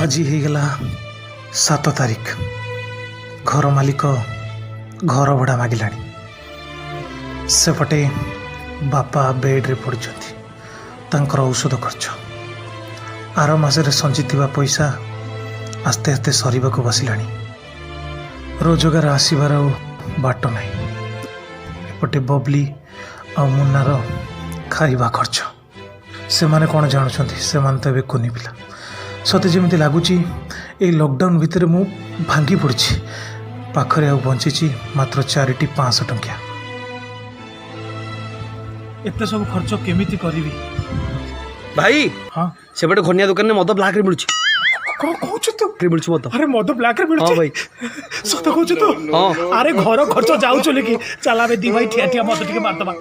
ଆଜି ହେଇଗଲା 7 ତାରିଖ। ଘର ମାଲିକ ଘର ଭଡ଼ା ମାଗିଲାଣି। ସେପଟେ ବାପା ବେଡ଼୍ରେ ପଡ଼ିଛନ୍ତି, ତାଙ୍କର ଔଷଧ ଖର୍ଚ୍ଚ। ଆର ମାସରେ ସଞ୍ଚିଥିବା ପଇସା ଆସ୍ତେ ଆସ୍ତେ ସରିବାକୁ ବସିଲାଣି। ରୋଜଗାର ଆସିବାର ଆଉ ବାଟ ନାହିଁ। ଏପଟେ ବବଲି ଆଉ ମୁନ୍ନାର ଖାଇବା ଖର୍ଚ୍ଚ। ସେମାନେ କ'ଣ ଜାଣୁଛନ୍ତି? ସେମାନେ ତ ଏବେ କୁନି ପିଲା। ସତେ ଯେମିତି ଲାଗୁଛି, ଏଇ ଲକଡାଉନ୍ ଭିତରେ ମୁଁ ଭାଙ୍ଗି ପଡ଼ିଛି। ପାଖରେ ଆଉ ବଞ୍ଚିଛି ମାତ୍ର ଚାରିଟି 500 ଟଙ୍କିଆ। ଏତେ ସବୁ ଖର୍ଚ୍ଚ କେମିତି କରିବି? ଭାଇ। ହଁ। ସେପଟେ ଘନିଆ ଦୋକାନରେ ମଦ ବ୍ଲାକରେ ମିଳୁଛି। କ'ଣ କହୁଛୁ ତୁ? ମିଳୁଛି ମଦ। ଆରେ, ମଦ ବ୍ଲାକରେ ମିଳୁଛି? ହଁ ଭାଇ। ସତ କହୁଛୁ ତୁ? ହଁ। ଆରେ, ଘର ଖର୍ଚ୍ଚ ଯାଉଛୁ କି? ଚାଲ, ଆମେ ଦି ଭାଇ ଠିଆ ଠିଆ ମଦ ଟିକେ ମାରିଦବା।